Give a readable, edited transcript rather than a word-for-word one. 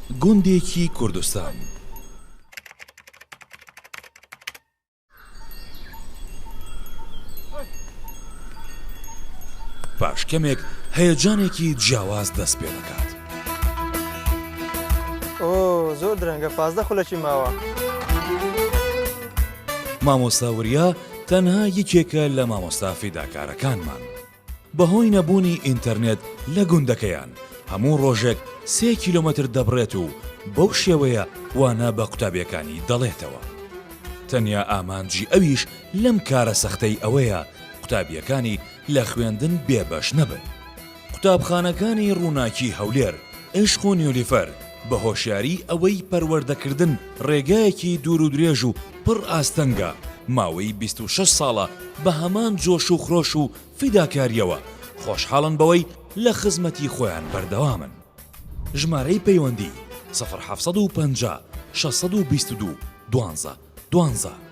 گوندێکی کوردستان. پاش کەمێک هەیەجانێکی جیاواز دەست پێ دەکات. ئۆ زۆر درەنگە 15 خولەکی ماوە. مامۆستا وریا تەنها یەکێکە لە مامۆستا فیداکارەکانمان. بەهۆی نەبوونی ئینتەرنێت لە گوندەکەیان، هەموو ڕۆژێک سێ کیلۆمەتر دەبڕێت و بەو شێوەیە وانە بە قوتابییەکانی دەڵێتەوە. تەنیا ئامانجی ئەویش لەم کارە سەختەی ئەوەیە قوتابییەکانی لە خوێندن بێبەش نەبن. قوتابخانەکانی ڕووناکی هەولێر، عیشق و نیولیفەر بە هۆشیاری ئەوەی پەروەردەکردن ڕێگایەکی دوورودرێژ و پڕ ئاستەنگە، ماوەی 26 ساڵە بە هەمان جۆش و خرۆش و فیداکارییەوە خۆشحاڵن بەوەی لە خزمەتی خۆیان بەردەوامن. ژمارەی پەیوەندی، سفر 750 622 12 12.